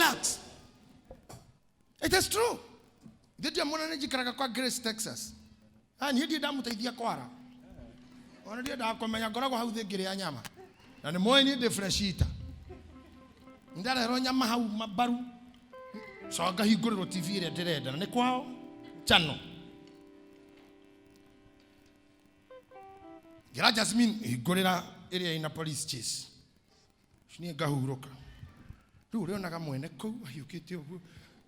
Relax. It is true. Ithe ndiamwona nĩ njikaraga kwa Grace Texas. Ah, niĩ ndirĩ ndamũteithia kwara. Ona ndiendaga kũmenya ngoragwo hau thĩ ngĩrĩa nyama. Na nĩ moĩ niĩ ndĩ fresh eater. Ndarerwo nyama hau mbaru. Coka ngahingũrĩrwo TV ĩrĩa ndĩrenda. Na nĩ kwao channel. Ngĩra Jasmine hingũrĩra ĩrĩa ĩna police chase. Niĩ ngahurũka. Rĩu ũrĩonaga mwene kũu ahiũkĩte ũguo.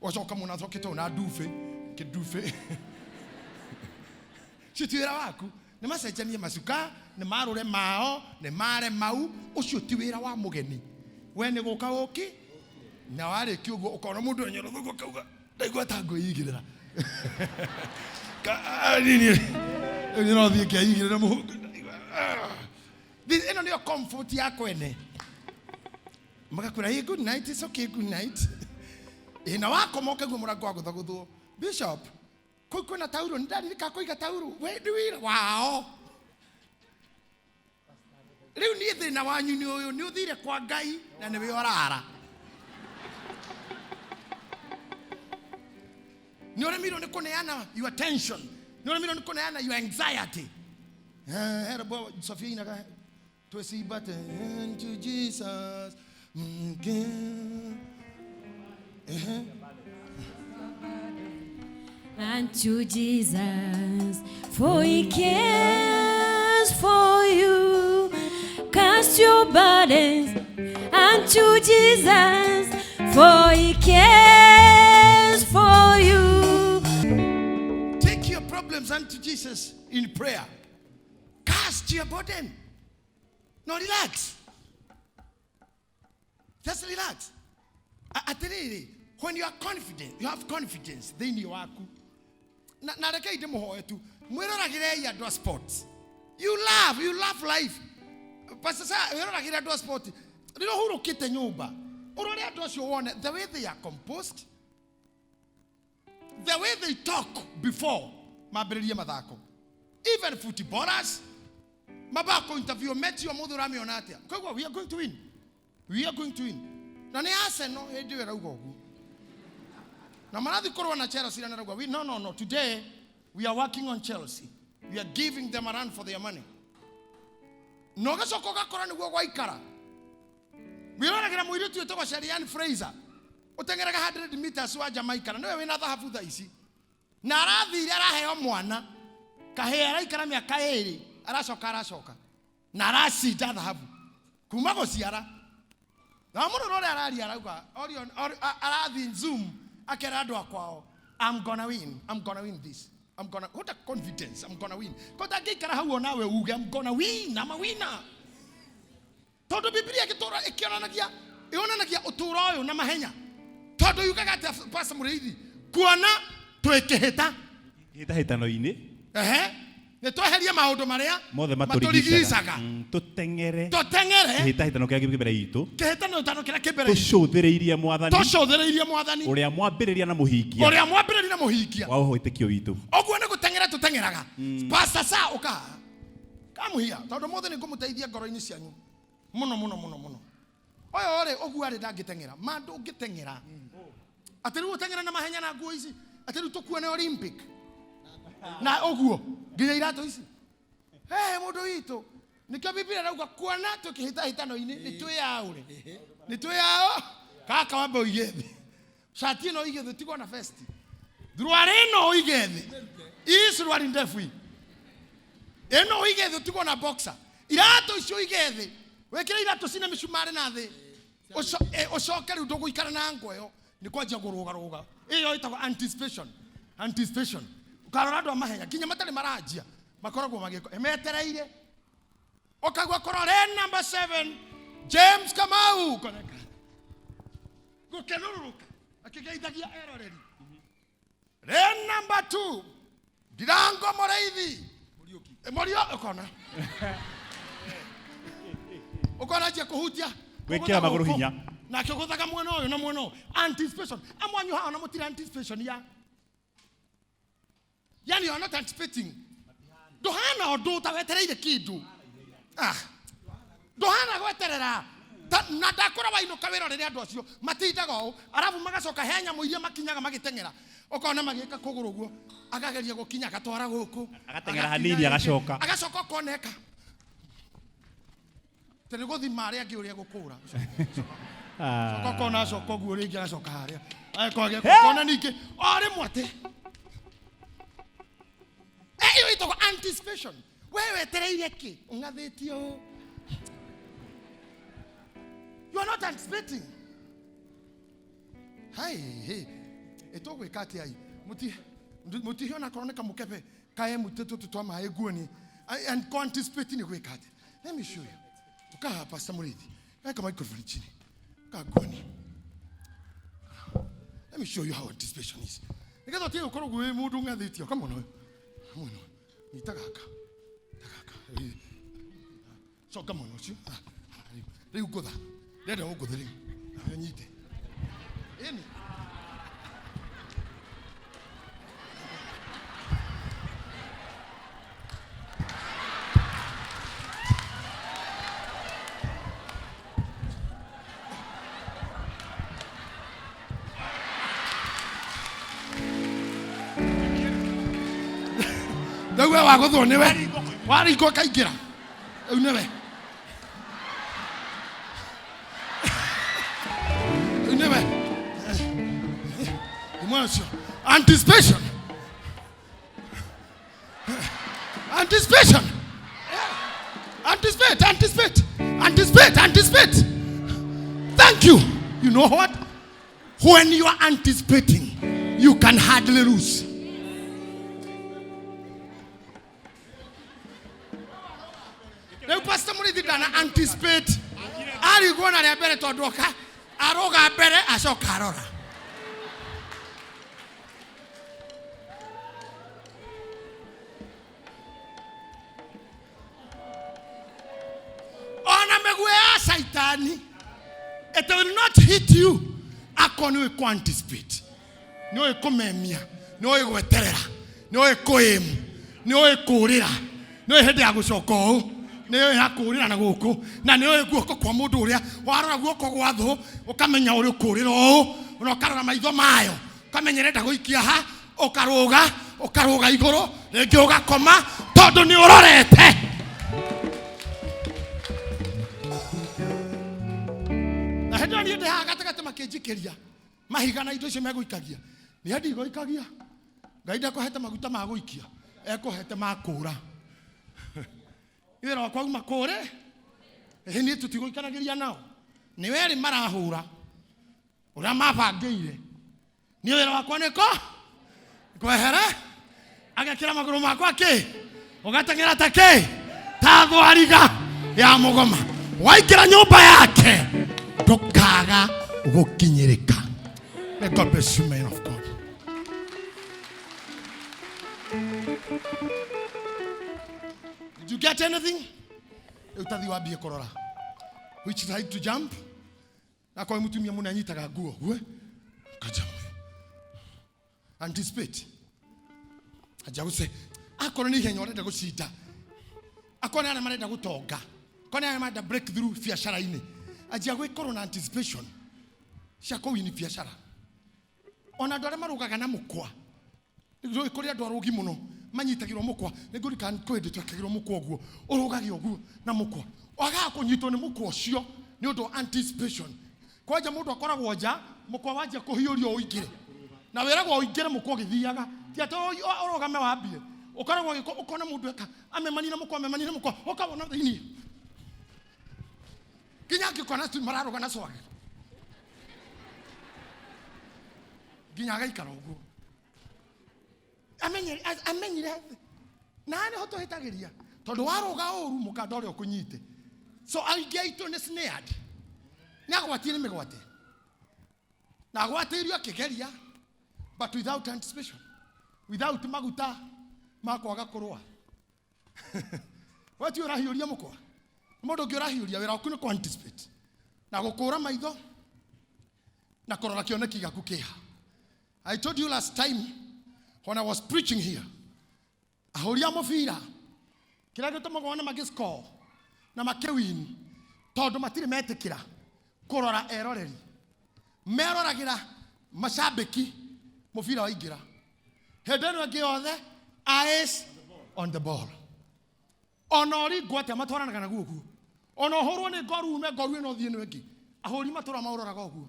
Ũgacoka mũna acokete ũũ na ndubi, kĩndubi. Ũcio ti wĩra waku. Nĩ macenjanie macuka, nĩ marũre mao, nĩ mare mau. Ũcio ti wĩra wa mũgeni. We nĩ gũka ũki na warĩkia ũguo ũkona mũndũ enyorotha ũguo akauga ndaigua ta ngwĩigĩrĩra. Nini niĩ no thiĩ ngeigĩrĩra mũhuko. Ĩno nĩyo comfort ya kwene. Magakwĩra hey, good night, it's okay, good night. Ĩ na wakoma ũkaigua mũrango wagũthagũthwo. Bishop, kũu kwĩna tauro, nĩ ndaririkana kũiga tauro. We nĩ wĩra wao. Rĩu niĩ thĩna wanyu nĩ ũyũ, nĩ ũthire kwa Ngai na nĩwe ũrara. Nĩ ũremirwo nĩ kũneana your tension, nĩ ũremirwo nĩ kũneana your anxiety. Eh, hera Sofia inaga twesibate to Jesus. Unto Jesus, for he cares for you. Cast your burdens unto Jesus, for he cares for you. Take your problems unto Jesus in prayer. Cast your burden. No, relax. Just relax. Atĩrĩrĩ, when you are confident, you have confidence thĩinĩ waku. Na rekei ndĩmũhoe tu, mwĩroragĩrei andũ a sports. You love life. Pastor Sa, wĩroragĩre andũ a sport. Rĩrĩa ũhurũkĩte nyũmba, ũrore andũ acio wone the way they are composed, the way they talk before mambĩrĩrie mathako. Even footballers, mabako interview mechi ũmũthĩ ũramĩona atĩa? Koguo we are going to win. We are going to win. Na nĩ Arsenal hĩndĩ ĩyo ĩrauga ũguo. Na marathiĩ kũrũa na Chelsea na marauga, we, no, no, no, today we are working on Chelsea. We are giving them a run for their money. Na ũgacoka ũgakora nĩguo gwaikara. Wĩroragĩra mũirĩtu wĩtagwo Shelly-Ann Fraser, ũteng'eraga 100 meters wa Jamaica, na nĩwe wĩna thahabu thaa ici. Na arathire araheo mwana, kahĩĩ araikara mĩaka ĩrĩ, aracoka aracoka. Na aracinda thahabu. Kuma gũciara. Na mũndũ ũrĩa araria arauga, Orion, arathiĩ Zoom, akera andũ akwao, I'm gonna win, I'm gonna win this. I'm gonna, what a confidence, I'm gonna win. Ko ndangĩikara hau onawe uge, I'm gonna win, I'm a winner. Tondũ Biblia ĩgĩtũra ĩkĩonanagia, ĩonanagia ũtũũro ũyũ na mahenya. Tondũ yugaga atĩa, Pastor Mũrĩithi, kuona twĩkĩhĩta. Kĩhĩtahĩtano-inĩ. Ehe. Nĩ tweherie maũndũ marĩa mothe matũrigicaga. Tũteng'ere. Tũteng'ere. Kĩhĩtahĩtano kĩrĩa kĩ mbere itũ. Kĩhĩtahĩtano kĩrĩa kĩ mbere itũ. Tũcũthĩrĩirie Mwathani. Tũcũthĩrĩirie Mwathani. Ũrĩa mwambĩrĩria na mũhingia. Ũrĩa mwambĩrĩria na mũhingia. Wa wĩtĩkio witũ. Ũguo nĩ gũteng'era tũteng'eraga. Pastor Sa ũka. Kamũhia, tondũ mũthĩ nĩ ngũmũteithia ngoro-inĩ cianyu. Mũno, mũno, mũno, mũno. Ũyũ rĩ, ũguo arĩ ndangĩteng'era. Ma ndũngĩteng'era. Atĩ rĩu ũteng'ere na mahenya na nguo ici. Atĩ rĩu tũkuone Olympic. Na ũguo, nginya iratũ ici. Hey, mũndũ witũ. Nĩkĩo Biblia ĩrauga kuona tũkĩhĩtahĩtano-inĩ, nĩ twĩyaũre. Nĩ twĩyao. Kaka wambe ũige thĩ. Cati ĩno ũige thĩ, tigwo na vest. Thuruarĩ ĩno ũige thĩ. Ii suruari ndefu hii. Ĩno ũige thĩ, tigwo na boxer. Iratũ icio ũige thĩ. Wĩkĩre iratũ cina mĩcumarĩ na thĩ. Ũcoke rĩu ndũgũikara na ngo ĩyo. Nĩ kwanjia kũrũgarũga. Ĩyo ĩtagwo anticipation. Anticipation. Ũkarora andũ a mahenya nginya matarĩ maranjia makoragwo magĩko metereire. Ũkaigua kũrora number 7 James Kamau koneka. Gũkenũrũrũka akĩgeithagia eroreri. Lane number 2 Ndirango Mũrĩithi. Mũriũ ũkona. Ũkona njia kũhutia. Gwĩkĩra magũrũ hinya. Nake ũgũthaga mwena ũyũ na mwena ũyũ. Anticipation. Amwe anyu haha ona mũtirĩ anticipation ya. Yani you are not anticipating. Ndũhana ũndũ ta wetereire kĩndũ. Ndũhana gweterera. Na ndakũra wainũka wĩrorere andũ acio matindaga ũũ, arabu magacoka he nyamũ iria makinyaga magĩteng'era, ũkona magĩka kũgũrũ ũguo, akageria gũkinya agatwara gũkũ, Agateng'era agakinya hanini, rĩngĩ, agacoka. Agacoka ũkoneka tĩ nĩ gũthima arĩa angĩ ũrĩa gũkũra, coka ũkona acoka ũguo rĩngĩ, agacoka harĩa ageka ageka, ũkona ningĩ o rĩmwe atĩ ĩyo ĩtagwo anticipation. We wetereire kĩ ũng'athĩtie ũũ? You are not anticipating. Hai hey ĩtũgwĩka atĩa i mũtihio onakorwo nĩ kamũkebe kae mũtĩ tũtũ twa maĩ nguoni and ko anticipate nĩ gwĩka atĩa? Let me show you. Ukaa hapa, Pastor Murithi, weka microphone chini, kaa nguoni. Let me show you how anticipation is, nĩgetha ũtige gũkorwo gwĩ mũndũ ũng'athĩtie. Come on, ũyũ mwena ũyũ nyita gaka, ta gaka. Coka mwena ũcio. Ah, rĩu ngũtha, ndĩrenda ũngũthe rĩu. Nawe nyite ĩni. Rĩu we wagũthwo nĩwe waringwo kaingĩra, rĩu nĩwe, rĩu nĩwe imwe ũcio. Anticipation, anticipation. Yeah. Anticipate, anticipate, anticipate, anticipate. Thank you. You know what? When you are anticipating, you can hardly lose. Rĩu Pastor Mũrĩithi ndana anticipate, arigwo na rĩa mbere tondũ oka arũga mbere, acoka arora. Ona mĩguĩ ya caitani, it will not hit you akorwo nĩ ũĩ kũ anticipate, nĩ ũĩ kũmemia, nĩ ũĩ gweterera, nĩ ũĩ kũĩmu, nĩ ũĩ kũũrĩra, nĩ ũĩ hĩndĩ ya gũcoka ũũ, nĩ ũĩ ya kũũrĩra na gũkũ, na nĩ ũĩ guoko kwa mũndũ ũrĩa warora, guoko gwa thũ, ũkamenya ũrĩ ũkũũrĩra ũũ, na ũkarora maitho mayo, ũkamenya ĩrenda gũikia ha, ũkarũga, ũkarũga igũrũ rĩngĩ, ũgakoma tondũ nĩ ũrorete. Na hĩndĩ ĩyo niĩ ndĩ haha gatagatĩ, makĩnjikĩria mahiga na indo icio megũikagia, nĩ ndigũikagia. Ngai ndakũhete maguta ma gũikia, ekũhete ma kũũra. Wĩra wakwa uma kũũre ĩhĩ, niĩ tũtigũikanagĩria nao, nĩ werĩ marahũra ũrĩa mabangĩire. Niĩ wĩra wakwa nĩko kwehere, agekĩra magũrũ makwa kĩ, ũgateng'era ta kĩ, ta thwariga ya mũgoma. Waingĩra nyũmba yake ndũkaga gũkinyĩrĩka. May God bless you, man of God. Did you get anything? Rĩu tathi wambie kũrora which side to jump. Akorwo mũtumia mũno anyitaga nguo ũguo, ũkajump. Anticipate. Aja gũce akorwo nĩ ihenya ũrenda gũcinda, akorwo nĩ arĩa marenda gũtonga, akorwo nĩ arĩa marenda breakthrough biacara-inĩ, anjia gwĩkorwo na anticipation cia kũwini biacara. Ona andũ arĩa marũgaga na mũkwa, nĩ kũrĩ andũ arũgi mũno manyitagĩrwo mũkwa. Nĩ ngũririkana kwĩ hĩndĩ twekagĩrwo mũkwa ũguo, ũrũgage ũguo na mũkwa, wagaga kũnyitwo nĩ mũkwa ũcio nĩ ũndũ wa anticipation. Kwanja mũndũ akoragwo nja, mũkwa wanjia kũhiũrio ũingĩre, na wĩragwo ũingĩre mũkwa ũgĩthiaga, ti atĩ ũrũgame wambie. Ũkoragwo ũkona mũndũ eka amemanire mũkwa, amemanire mũkwa, ũkawona thĩiniĩ nginya angĩkona tu mararũga na swag, nginya agaikara ũguo amenyire. Na nĩho tũhĩtagĩria, tondũ warũga ũru mũkanda ũrĩa ũkũnyite. So aingĩ aitũ nĩ snared, nĩ agwatie nĩ mĩgwate na agwatĩirio akĩgeria, but without anticipation, without maguta ma kwaga kũrũa. We ti ũrahiũria mũkwa, mũndũ ũngĩ ũrahiũria. Wĩra waku nĩ kũ anticipate na gũkũra maitho na kũrora kĩoneki gĩaku kĩha. I told you last time when I was preaching here, ahũri a mũbira, kĩrĩa gĩtũmaga wone magĩscore na makĩwin, tondũ matirĩ metĩkĩra. Kũrora eroreri. Meroragĩra macambĩki mũbira waingĩra. Hĩndĩ ĩno ĩngĩ yothe eyes on the ball. Ona ũringwo atĩa matwaranaga naguo ũguo. Ona ũhũrwo nĩ ngoru ume ngoru ĩno ũthiĩ ĩno ĩngĩ. Ahũri matũra maũroraga ũguo.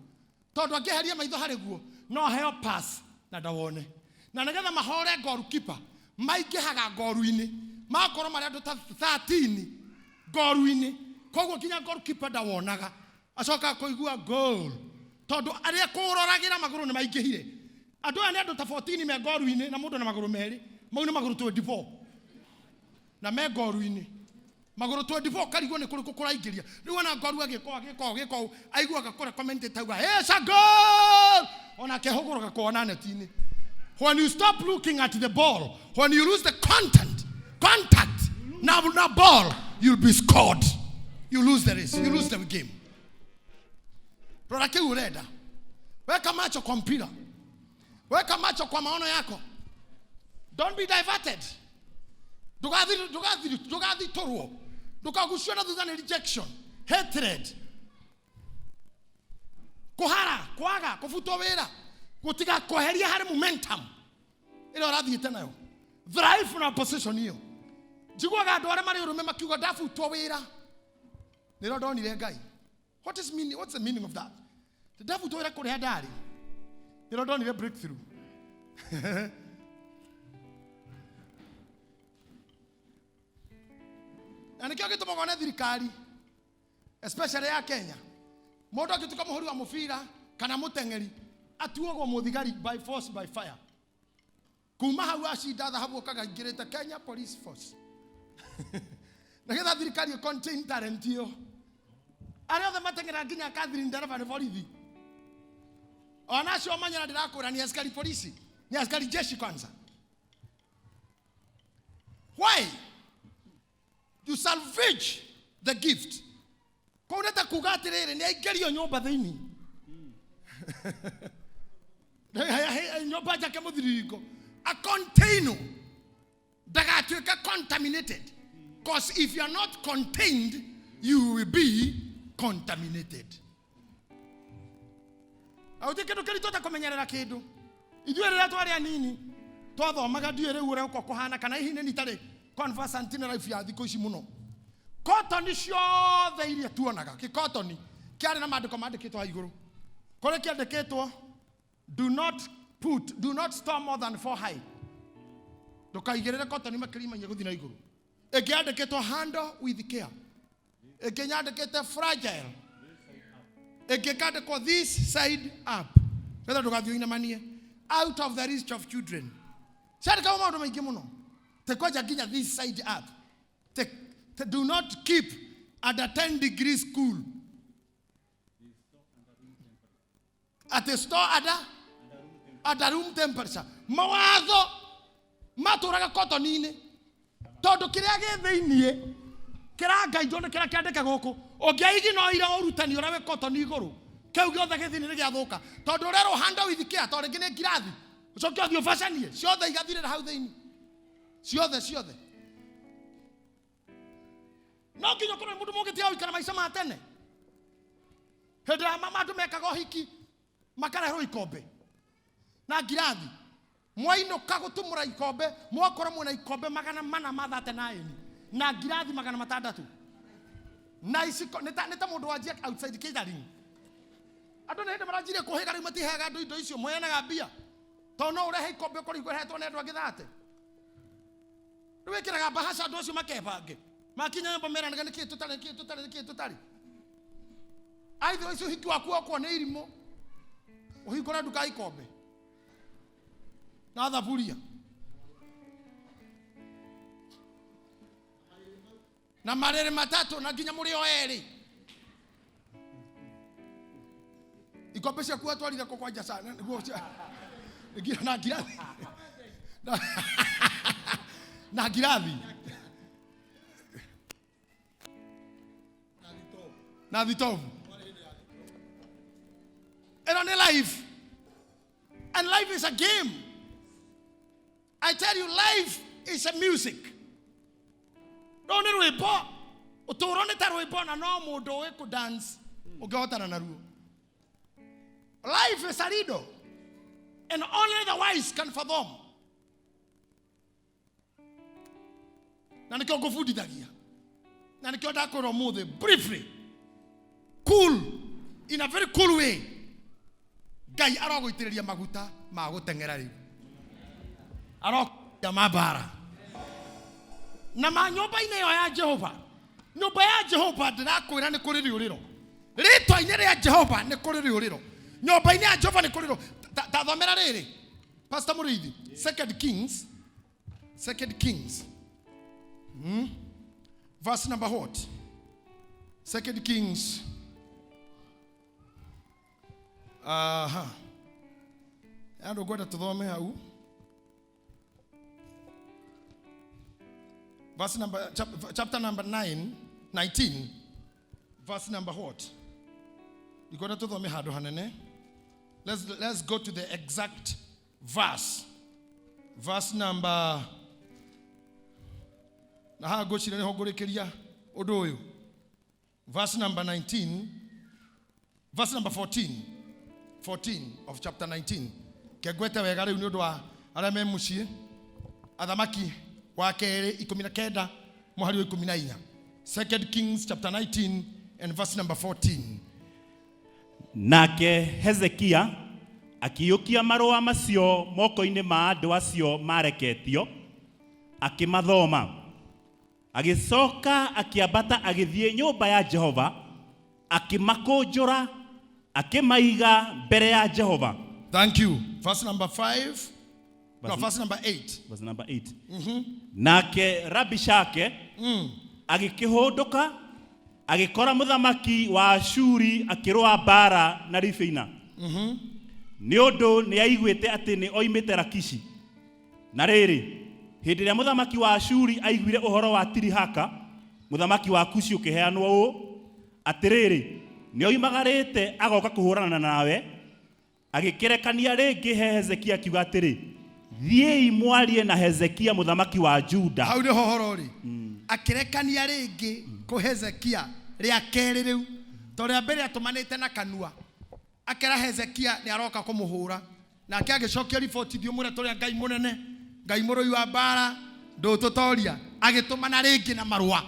Tondũ angĩeheria maitho harĩ guo no aheo pass na ndawone. Na nĩgetha mahore goalkeeper maingĩhaga ngoru-inĩ. Magakorwo marĩ andũ ta 13 ngoru-inĩ. Koguo nginya goalkeeper ndawonaga. Acokaga kũigua goal. Tondũ arĩa kũroragĩra magũrũ nĩ maingĩhire. Andũ aya nĩ andũ ta 14 me ngoru-inĩ na mũndũ na magũrũ merĩ. Mau nĩ magũrũ 24. Na me ngoru-inĩ. Magũrũ 24 karigwo nĩ kũrĩkũ kũraingĩria. Rĩu ona ngoru agĩka ũũ, agĩka ũũ, agĩka ũũ, aiguaga kũrĩa commentator auga, "It's a goal!" Onake ahũgũrũka kuona neti-inĩ. When you stop looking at the ball, when you lose the contact na ball, you'll be scored. You lose the race, you lose the game. Rora kĩu ũrenda. Weka macho kwa mpira. Weka macho kwa maono yako. Don't be diverted. Ndũgathitũrwo. Ndũkagucio na thutha nĩ rejection, hatred. Kũhara, kwaga, kũbutwo wĩra, gũtiga kweheria harĩ momentum ĩrĩa ũrathiĩte nayo. Thrive na position ĩyo. Njiguaga andũ arĩa marĩ ũrũme makiuga ndabutwo wĩra. Nĩrĩo ndonire Ngai. What is meaning, what's the meaning of that? Ndabutwo wĩra kũrĩa ndarĩ. Nĩrĩo ndonire breakthrough. Na nĩkĩo gĩtũmaga one thirikari especially ya Kenya mũndũ angĩtuĩka mũhũri wa mũbira kana mũteng'eri atuagwo mũthigari by force by fire. Kuma hau acinda thahabu okaga aingĩrĩte Kenya Police Force. Nĩgetha thirikari ĩ contain talent ĩyo. Arĩa othe mateng'eraga nginya Catherine ndereba nĩ borithi. Ona acio manyara ndĩrakwĩra ni askari polisi, ni askari jeshi kwanza. Why? You salvage the gift. Kũu nĩ ta kuga atĩrĩrĩ, nĩ aingĩrio nyũmba thĩinĩ. Nyũmba njake mũthiringo. A container. Ndagatuĩke contaminated. Because if you are not contained, you will be contaminated. Na gũtirĩ kĩndũ kĩritũ ta kũmenyerera kĩndũ. Ithuĩ rĩrĩa twarĩ anini, twathomaga ndiũĩ rĩu ũrĩa gũkoragwo kũhana, kana hihi nĩ niĩ itarĩ conversant na life ya thikũ ici mũno. Kotoni ciothe iria tuonaga, gĩkotoni kĩarĩ na maandĩko mandĩkĩtwo hau igũrũ. Kũrĩa kĩandĩkĩtwo, do not put, do not store more than 4 high. Ndũkaigĩrĩre kotoni makĩria ma inya gũthiĩ na igũrũ. Ĩngĩ yandĩkĩtwo handle with care. Ĩngĩ yandĩkĩte fragile. Ĩngĩ ĩkandĩkwo this side up. Nĩgetha ndũgathiĩ ũinamanie. Out of the reach of children. Ciandĩkagwo maũndũ maingĩ mũno. Te kwanja nginya this side up. Te do not keep under 10 degrees cool. At the store under room temperature. Mawatho matũraga kotoni-inĩ. Tondũ kĩrĩa gĩ thĩiniĩ kĩrangaitwo nĩ kĩrĩa kĩandĩke gũkũ. Ũngĩaiginoire ũrutani ũrĩa wĩ kotoni igũrũ, kĩu gĩothe gĩ thĩiniĩ nĩ gĩathũka. Tondũ ũrerwo handle with care, tondũ rĩngĩ nĩ ngirathi. Ũcoke ũthiĩ ũbacanie, ciothe igathirĩra hau thĩiniĩ. Ciothe, ciothe. No nginya ũkorwo wĩ mũndũ mũngĩtiga gũikara maica ma tene. Hĩndĩ ĩrĩa andũ mekaga ũhiki, makareherwo ikombe na ngirathi. Mwainũka gũtumũra ikombe, mwakorwo mwĩna ikombe magana mana ma thate na ĩni, na ngirathi magana matandatũ. Na iciko, nĩ ta mũndũ wanjia outside catering. Andũ nĩ hĩndĩ maranjirie kũhĩga rĩu matiheaga andũ indo icio, moyanaga mbia. Tondũ no ũrehe ikombe ũkorwo irehetwo nĩ andũ angĩ thate. Rĩu wĩkĩraga mbahaca andũ acio makebange. Makinya nyũmba meranaga nĩkĩĩ tũtarĩ, nĩkĩĩ tũtarĩ, nĩkĩĩ tũtarĩ. Aithe ũcio ũhiki waku okwo nĩ irimũ. Ũhingũre nduka ya ikombe. Na thaburia. Na marĩrĩ matatũ na nginya mũrĩ o erĩ. Ikombe ciaku watwarire kũ kwanja sana, nĩguo ngira na ngirathi. Na ngirathi. Na thitobu. Ĩno nĩ life. And life is a game. I tell you, life is a music. No nĩ rwĩmbo. Ũtũũro nĩ ta rwĩmbo na no mũndũ ũĩ kũ dance. Ũngĩhotana naruo. Life is a riddle and only the wise can fathom. Na nĩkĩo ngũbundithagia, na nĩkĩo ndakwĩra ũmũthĩ briefly, cool, in a very cool way. Ngai arogũitĩrĩria maguta ma gũteng'era rĩu, arokia ma mbara na ma nyũmba-inĩ ĩyo ya Jehova. Nyũmba ya Jehova, ndĩrakwĩra, nĩ kũrĩ rĩũrĩro. Rĩtwa-inĩ rĩa Jehova nĩ kũrĩ rĩũrĩro. Nyũmba-inĩ ya Jehova nĩ kũrĩ rĩũrĩro. Ta thomera rĩrĩ, Pastor Mũrĩithi, Second Kings, Second Kings, Verse number what? Second Kings. Aha. Andũ ngwenda tũthome hau. Verse number chapter number 9, 19. Verse number what? Ndikwenda tũthome handũ hanene. Let's go to the exact verse. Verse number, na haha ngwĩciria nĩho ngũrĩkĩria ũndũ ũyũ. Verse number 19, verse number 14, 14 of chapter 19. Kengwete wega rĩu nĩ ũndũ wa arĩa me mũciĩ. Athamaki wa kerĩ 19 mũhari wa 14. Second Kings chapter 19 and verse number 14. Nake Hezekia akĩiyũkia marũa macio moko-inĩ ma andũ acio mareketio, akĩmathoma. Agĩcoka akĩambata agĩthiĩ nyũmba ya Jehova, akĩmakũnjũra, akĩmaiga mbere ya Jehova. Thank you. Verse number 5, no, verse number 8. Verse number 8. Nake Rabishake agĩkĩhũndũka, agĩkora mũthamaki wa Ashuri akĩrũa mbaara na Libina, nĩ ũndũ nĩ aiguĩte atĩ nĩ oimĩte Lakishi. Na rĩrĩ, hĩndĩ ĩrĩa mũthamaki wa Ashuri aiguire ũhoro wa Tirihaka, mũthamaki wa Kushi, ũkĩheanwo ũũ, atĩrĩrĩ, nĩ oimagarĩte agoka kũhũrana nawe, agĩkĩrekania rĩngĩ he Hezekia akiuga atĩrĩ, "Thiĩi mwarie na Hezekia mũthamaki wa Juda." Hau nĩho horo rĩ, akĩrekania rĩngĩ kũ Hezekia rĩa kerĩ rĩu, to rĩa mbere atũmanĩte na kanua, akera Hezekia nĩ aroka kũmũhũra. Nake agĩcokia riboti, "Thiĩ ũmwĩre tũrĩa Ngai mũnene, Ngai mũrũi wa mbara, ndũtũtoria." Agĩtũmana rĩngĩ na marũa.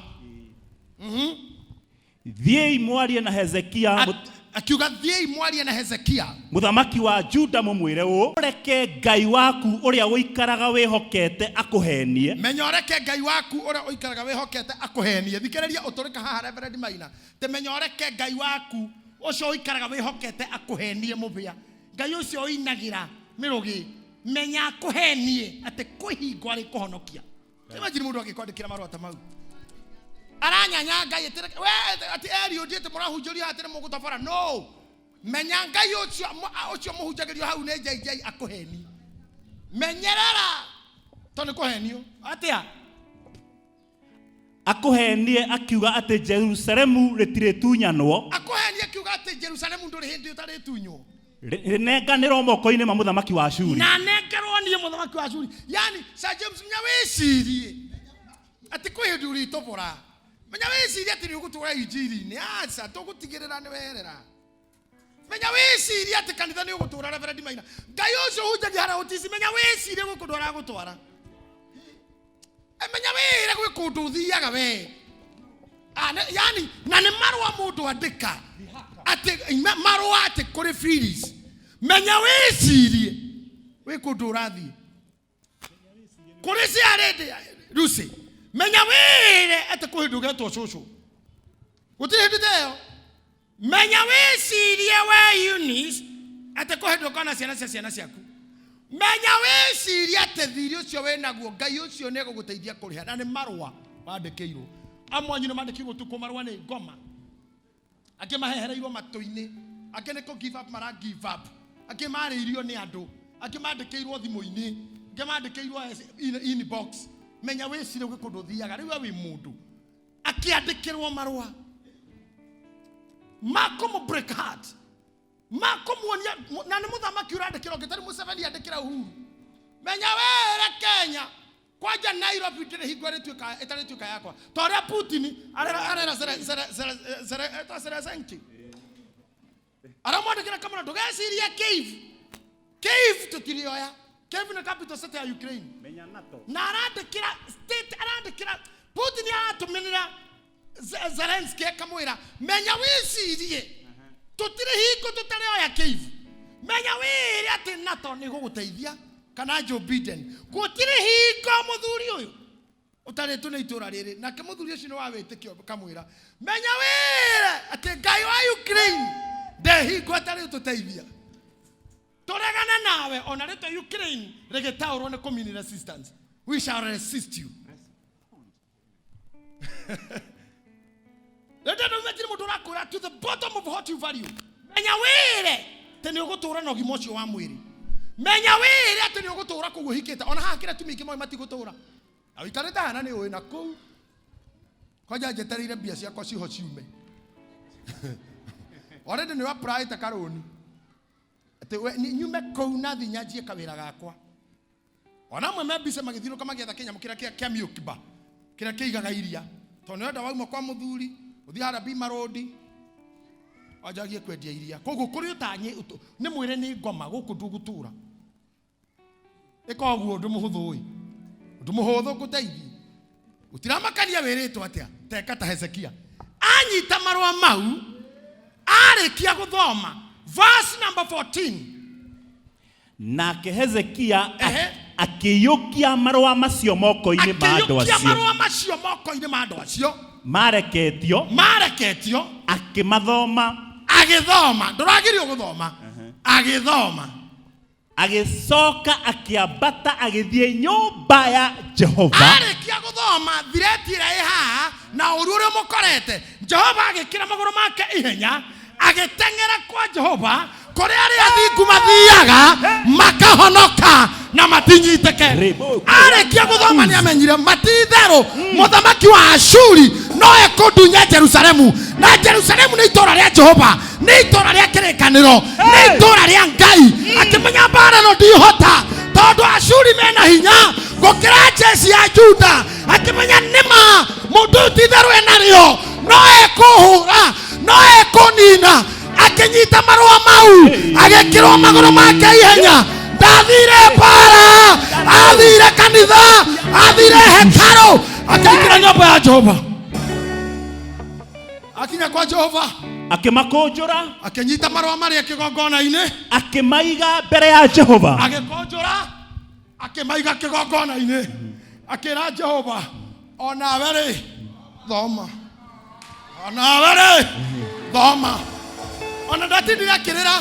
Thiĩi mwarie na Hezekia Akiuga, "Thiĩi mwarie na Hezekia mũthamaki wa Juda, mũmwĩre ũũ: Reke Ngai waku ũrĩa ũikaraga wĩhokete akũhenie." Menya ũreke Ngai waku ũrĩa ũikaraga wĩhokete akũhenie. Thikĩrĩria ũtũrĩka haha, Reverend Maina, te menya ũreke Ngai waku ũcio ũikaraga wĩhokete akũhenie. Mũbĩa Ngai ũcio ũinagĩra mĩrũgĩ, menya akũhenie atĩ kwĩ hingo arĩ kũhonokia. Imagine mũndũ agĩkwandĩkĩra marũa ta mau, aranyanya Ngai atĩ we atĩ eri ũnjĩte mũrahunjĩrio atĩ nĩ mũgũtabara. No menya Ngai ũcio ũcio mũhunjagĩrio hau nĩ JJ akũhenie. Menyerera, to nĩ kũhenio atĩa? Akũhenie akiuga atĩ Jerusalemu rĩtirĩtunyanwo, Akũhenie akiuga atĩ Jerusalemu ndũrĩ hĩndĩ ũtarĩtunywo, rĩnenganĩrwo moko-inĩ ma mũthamaki wa Ashuri. Na nengerwo niĩ mũthamaki wa Ashuri. Yani Sir James, menya wĩcirie atĩ kwĩ hĩndĩ ũrĩtobora. Menya wĩcirie atĩ nĩ ũgũtũra injiri-inĩ. Aca, tũgũtigĩrĩra nĩ werera. Menya wĩcirie atĩ kanitha nĩ ũgũtũra. Reverend Maina, Ngai ũcio ũhunjagia harĩa ũtici, menya wĩcirie gwĩ kũndũ aragũtwara. E, menya wĩre gwĩ kũndũ ũthiaga we. Ah, yani na nĩ marũa mũndũ andĩka atĩ marũa atĩ kũrĩ fees. Menya wĩcirie wĩ kũndũ ũrathiĩ kũrĩ ciarĩndĩ Lucy. Menya wĩre atĩ kwĩ hĩndĩ ũgetwo cũcũ, gũtirĩ hĩndĩ ta ĩyo. Menya wĩcirie we Eunice atĩ kwĩ hĩndĩ ũkona ciana cia ciana ciaku. Menya wĩcirie atĩ thirĩ ũcio wĩ naguo, Ngai ũcio nĩ egũgũteithia kũrĩha. Na nĩ marũa wandĩkĩirwo. Amwe anyu nĩ mandĩkĩirwo tukũ marũa nĩ ngoma, angĩ mahehereirwo matũ-inĩ, angĩ nĩ kũ give up mara give up, angĩ marĩirio nĩ andũ, angĩ mandĩkĩirwo thimũ-inĩ, angĩ mandĩkĩirwo inbox. Menya wĩcirie gwĩ kũndũ ũthiaga. Rĩu we wĩ mũndũ akĩandĩkĩrwo marũa makũmũ break heart, makũmuonia, na nĩ mũthamaki ũrandĩkĩra ũngĩ tarĩ Museveni andĩkĩra Uhuru. Menya were Kenya kwanja Nairobi ndĩrĩ hingo ĩrĩtuĩka ĩtarĩtuĩka yakwa, ta ũrĩa Putin arera Zelenski. Aramwandĩkĩra kamũra ndũgecirie Kiev. Kiev tũtirĩoya. Kiev nĩ capital city ya Ukraine. Menya NATO. Na arandĩkĩra state arandĩkĩra Putin aratũmĩrĩra Zelensky akamwĩra menya wĩcirie tũtirĩ hingo tũtarĩoya Kiev. Menya wĩre atĩ NATO nĩ gũgũteithia kana Joe Biden. Gũtirĩ hingo mũthuri ũyũ ũtarĩtwo nĩ itũra rĩrĩ. Nake mũthuri ũcio nĩ wa wĩtĩkio kamwĩra menya wĩre atĩ Ngai wa Ukraine ndehingo atarĩ ũtũteithia. Tũregane nawe ona rĩtwa Ukraine rĩgĩtaũrwo nĩ community resistance. We shall resist you. Rĩrĩa ndauga tirĩ mũndũ ũrakwĩra to the bottom of what you value. Menya wĩre atĩ nĩ ũgũtũra na ũgima ũcio wa mwĩrĩ. Menya wĩre atĩ nĩ ũgũtũra kũu ũhikĩte. Ona haha kĩrĩa atumia aingĩ moĩ matigũtũra. Na ũikarĩte haha na nĩ ũĩ na kũu. Kwanja njetereire mbia ciakwa ciho ciume. Already nĩ apply karũni. Atĩ we nyume kũu na thiĩ nyanjie kawĩra gakwa. Ona amwe me mbica magĩthiũrũrũka magĩetha kĩnyamũ kĩrĩa kĩa milk bar, kĩrĩa kĩigaga iria. Tondũ nĩ ũrenda wauma kwa mũthuri, ũthiĩ harĩa Bima Road, wanjagie kwendia iria. Koguo kũrĩ ũtanyĩ, nĩ mwĩre nĩ ngoma gũkũ ndũgũtũra. Ĩka ũguo ũndũ mũhũthũ ĩ. Ũndũ mũhũthũ ngũteithie. Gũtiramakania wĩrĩtwo atĩa, teka ta Hezekia. Anyita marũa mau, arĩkia gũthoma verse number 14. Nake Hezekia Ehe. akĩiyũkia marũa macio moko-inĩ ma andũ Akĩiyũkia acio marũa macio moko-inĩ ma andũ acio mareketio, mareketio, akĩmathoma, agĩthoma. Ndũragirio gũthoma. Agĩthoma. Agĩcoka akĩambata agĩthiĩ nyũmba ya Jehova. Arĩkia gũthoma thireti ĩrĩa ĩ haha na ũru ũrĩa ũmũkorete, Jehova agĩkĩra magũrũ make ihenya, agĩteng'era kwa Jehova kũrĩa arĩa athingu mathiaga makahonoka na matinyitĩke. Rĩmwe. Arĩkia gũthoma nĩ amenyire matitherũ mũthamaki wa Ashuri no ekũndunya Jerusalemu, na Jerusalemu nĩ itũũra rĩa Jehova, nĩ itũũra rĩa kĩrĩkanĩro, nĩ itũũra rĩa Ngai. Akĩmenya mbara ĩno ndihota tondũ Ashuri mena hinya gũkĩra jeshi ya Juda. Akĩmenya nĩma mũndũ ũyũ ti-itherũ enarĩo, no ekũhũra, no ekũnina. Akĩnyita marũa mau, agĩkĩrwo magũrũ make ihenya. Ndathire mbara, athire kanitha, athire hekarũ, akĩingĩra nyũmba ya Jehova. Akinya kwa Jehova, Akĩmakũnjũra, akĩnyita marũa marĩa kĩgongona-inĩ, akĩmaiga mbere ya Jehova. Agĩkũnjũra, akĩmaiga kĩgongona-inĩ, akĩra Jehova, onawe rĩ thoma, onawe rĩ thoma. Ona ndatindire akĩrĩra,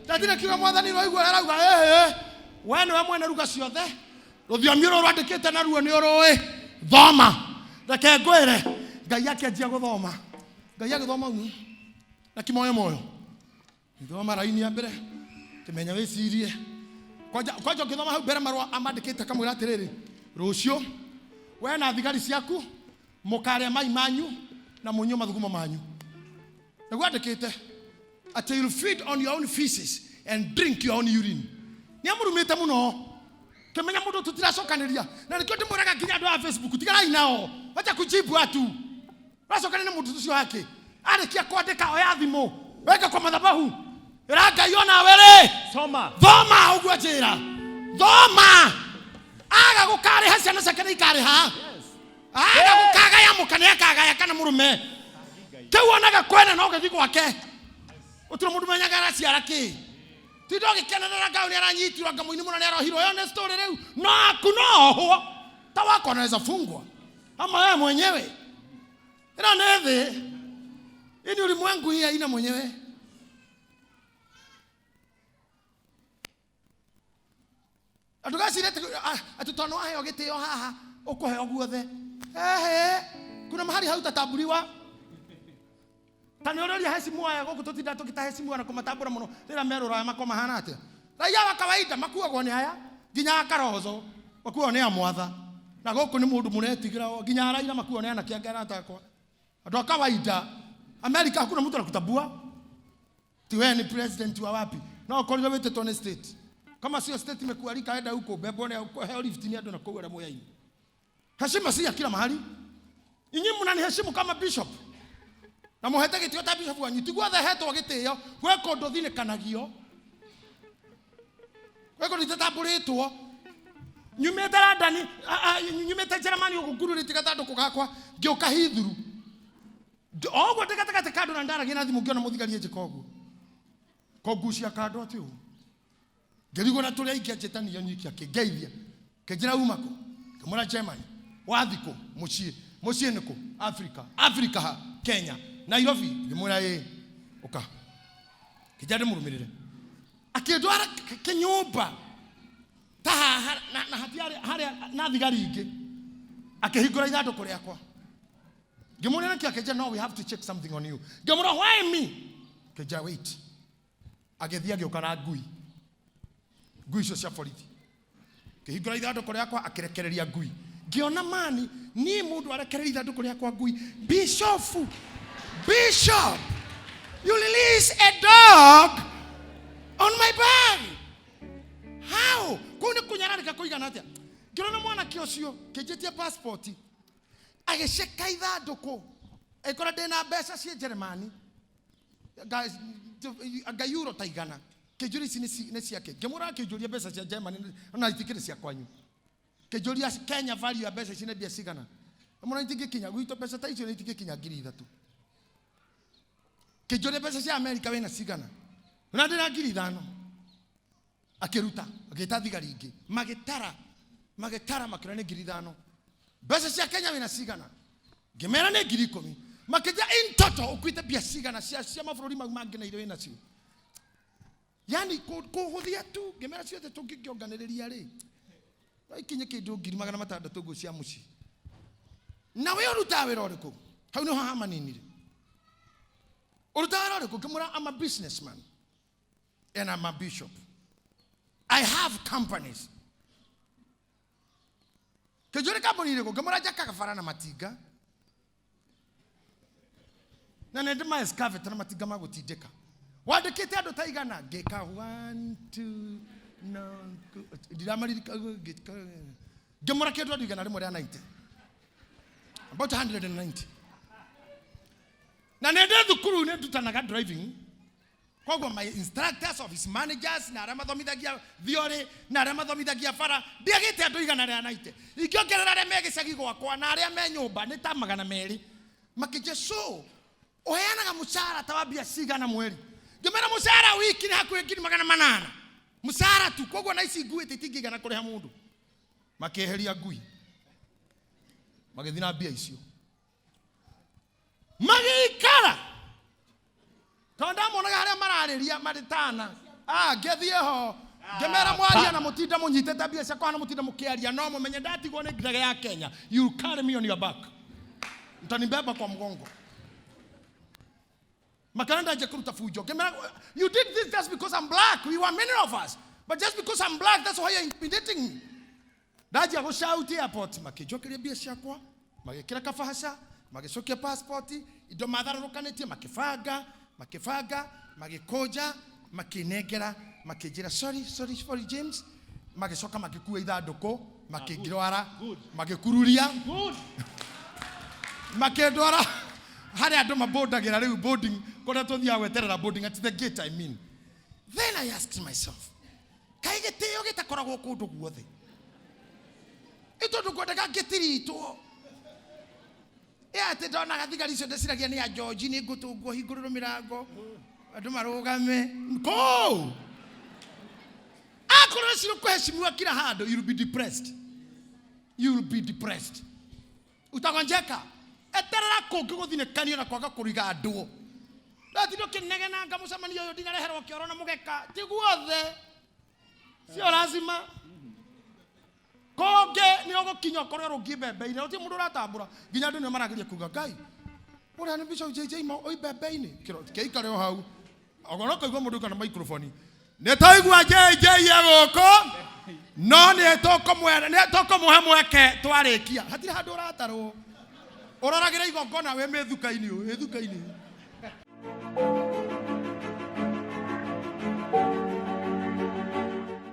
ndatindire akiuga mwathani waigua arauga ĩhĩ, we nĩwe mwene ruga ciothe, rũthiomi rũrũ rwandĩkĩte naruo nĩ ũrũĩ, thoma. Reke ngwĩre, Ngai akĩanjia gũthoma, Ngai agĩthoma ũguo na kimoyo moyo, thoma raini ya mbere, kĩmenya wĩcirie. Kwanja kwanja ũkĩthoma hau mbere marũa amandĩkĩte akamwĩra atĩrĩrĩ, rũciũ we na thigari ciaku mũkarĩa mai manyu na mũnyue mathugumo manyu. Nĩguo andĩkĩte atĩ you'll feed on your own feces and drink your own urine. Nĩ amũrumĩte mũno. Kĩmenya mũndũ tũtiracokanĩria. Na nĩkĩo ndĩmwĩraga nginya andũ a Facebook, tiganai nao. Wacha kujibu watu. Ũracokania na mũndũ ũcio wake. Arĩkia kwandĩka oya thimũ, weka kwa madhabahu. Ĩra Ngai onawe rĩ. Soma. Thoma ũguo njĩra. Thoma. Aga gũkarĩha ciana ciake nĩ ikarĩha. Aga gũkagaya mũka nĩ akagaya kana mũrũme. Kĩu onaga kwene no gĩthiĩ gwake. Gũtirĩ mũndũ menyaga araciara kĩ. Tinda ũgĩkenerera Ngai nĩ aranyitirwo anga mũini mũno nĩ arohirwo. Ĩyo nĩ story rĩu. No aku no ohwo. Ta wako anaweza fungwa. Ama wewe mwenyewe. Ĩno nĩ thĩ. Hii ni ulimwengu, hii haina mwenyewe. Andũ gacire atĩ tondũ waheo gĩtĩo haha ũkũheo guothe. Ehe, kuna mahali hautatambuliwa. Ta nĩ ũrĩũria hecimu aya gũkũ tũtinda tũgĩta hecimu na kũmatambũra mũno rĩrĩa merũra mako mahana atĩa. Raia wa kawaida makuagwo nĩ aya nginya akarozo makuagwo nĩ amwatha. Na gũkũ nĩ mũndũ mũretigĩra nginya araira makuagwo nĩ anake angĩ arata akwa. Andũ a kawaida Amerika hakuna mtu anakutambua. Ti wewe ni president wa wapi? No ũkorirwo wĩtĩtwo nĩ state. Kama sio state imekualika enda huko bebwo nĩ heo lift nĩ andũ na kũu arĩa moyaine. Heshima si ya kila mahali. Inyi mnaniheshimu kama bishop. Na mũhete gĩtĩo ta bishop wanyu. Ti guothe hetwo gĩtĩo, gwĩ kũndũ thinĩkanagio, gwĩ kũndũ itatambũrĩtwo. Nyumĩte London, nyumĩte Germany ũguo ngururĩtie gathandũkũ gakwa ngĩũka Heathrow. O ũguo ndĩ gatagatĩ ka andũ na ndaragia na thimũ, ngĩona mũthigari anjĩka ũguo, kũngucia kando atĩ ũguo, ngĩrigwo na tũrĩa aingĩ anjĩtanio nyiki. Akĩngeithia, kĩnjĩra uma kũ? Ngĩmwĩra Germany. Wathi kũ? Mũciĩ. Mũciĩ nĩ kũ? Africa. Africa ha? Kenya, Nairobi. Ngĩmwĩra ĩ, ũka. Kĩnjĩra ndĩmũrũmĩrĩre, akĩndwara kĩnyũmba ta haha na hatiarĩ harĩa na thigari ingĩ. Akĩhingũra ithandũkũ rĩakwa. Ngĩmũria nĩkĩ? Akĩnjĩra, "No, we have to check something on you." Ngĩmũra, "Why me?" Akĩnjĩra, "Wait." Agĩthiĩ agĩũka na ngui, ngui icio cia borithi. Kĩhingũra ithandũkũ rĩakwa, akĩrekereria ngui. Ngĩona mani niĩ mũndũ arekereria ithandũkũ rĩakwa ngui. Bishofu, bishop, you release a dog on my bag, how? Kũu nĩ kũnyararĩka kũigana atĩa? Ngĩrona mwanake ũcio kĩnjĩtie passport, agĩceka ithandũkũ, ĩkora ndĩna mbeca ciĩ Jeremani anga euro ta 100. Kĩnjũria ici nĩ ciake. Ngĩmũra, akĩnjũria mbeca cia Germany ona itikĩrĩ cia kwanyu. Kĩnjũria Kenya value ya mbeca ici nĩ mbia cigana. Mũra itingĩkinya gwitũ, mbeca ta icio nĩ itingĩkinya 3,000. Kĩnjũria mbeca cia Amerika wĩna cigana? Na ndĩna 5,000. Akĩruta, agĩta thigari ingĩ, magĩtara, magĩtara, makĩona nĩ 5,000. Mbeca cia Kenya wĩna cigana? Ngĩmera nĩ 10,000. Makĩnjĩra, in total ũkuĩte mbia cigana cia mabũrũri mau mangĩ na iria wĩ nacio? Yani kũhũthia tu. Ngĩmera ciothe tũngĩkĩonganĩrĩria rĩ, no ikinye kĩndũ 600,000 ũguo cia mũciĩ. Na we ũrutaga wĩra ũrĩkũ? Hau nĩho hamaninire. Ũrutaga wĩra ũrĩkũ? Ngĩmwĩra, I'm a businessman and I'm a bishop. I have companies. Kĩnjũri kambuni irĩkũ? Ngĩmwĩra njakaga bara na matinga na nĩ ndĩ ma excavator na matinga ma gũtindĩka. Wandĩkĩte andũ ta igana? Ngĩka one two no ndiramaririka. Ngĩmwĩra kĩndũ andũ 190, about 190. Na nĩ ndĩ thukuru, nĩ ndutanaga driving. Koguo my instructors, office managers na arĩa mathomithagia theory na arĩa mathomithagia bara, ndiagĩte andũ 190. Ingĩongerera arĩa me gĩcagi gwakwa na arĩa me nyũmba, nĩ ta 200. Makĩnjia, so ũheanaga mũcara ta wa mbia cigana mweri? Ngĩmera mũcara wiki nĩ hakuhĩ 800,000, mũcara tu. Koguo na ici nguĩte itingĩigana kũrĩha mũndũ. Makĩeheria ngui, magĩthiĩ na mbia icio, magĩikara, tondũ ndamonaga harĩa mararĩria marĩ tana. Ah, ngĩthiĩ ho ngĩmera, mwaria na mũtinda mũnyitĩte mbia ciakwa na mũtinda mũkĩaria, no mũmenye ndatigwo nĩ ndege ya Kenya, you carry me on your back, mtanibeba kwa mgongo. Makaranda nje kuruta fujo. Ngĩmera, you did this just because I'm black. We were many of us, but just because I'm black, that's why you're intimidating me. Ndanjia gũshout airport, makĩnjokeria mbia ciakwa, magĩkĩra kabahasha, magĩcokia passport, indo matharũrũkanĩtie, makĩbanga, makĩbanga, magĩkũnja, makĩnengera, makĩnjĩra, "Sorry, sorry, sorry, James." Magĩcoka magĩkua ithandũkũ, makĩngĩrwara, magĩkururia, makĩndwara harĩa andũ mabondagĩra rĩu, boarding, kũrĩa tũthiaga gweterera boarding, at the gate, I mean. Then I asked myself, kaĩ gĩtĩo gĩtakoragwo kũndũ guothe? Ĩ tondũ ngwendaga ngĩtiritwo ĩ atĩ ndonaga thigari icio ndeciragia nĩ a George, nĩ ngũtũngwo, hingũrĩrwo mĩrango, andũ marũgame kũu. Akorwo cio kuheshimiwa kila handũ, you'll be depressed, you'll be depressed, utagonjeka. Eterera kũngĩ gũthinĩkanio na kwaga kũriga andũ. Ndatinda ũkĩnegenanga mũcemanio ũyũ, ndinareherwo kĩoro na mũgeka. Ti guothe, sio lazima. Kũngĩ nĩ ũgũkinya ũkorwo rũngi mbembe-inĩ, gũtirĩ mũndũ ũratambũra, nginya andũ nĩo marageria kuga, "Ngai, ũrĩa nĩ Bishop JJ oi mbembe-inĩ." Kĩikare o hau ogoro kaigua mũndũ kana microphone, nĩ twaigua JJ e gũkũ, no nĩ tũkũmwĩra, nĩ tũkũmũhe mweke twarĩkia. Hatirĩ handũ ũratarwo, ũroragĩra igongona wĩ mĩthuka-inĩ, wĩ thuka-inĩ.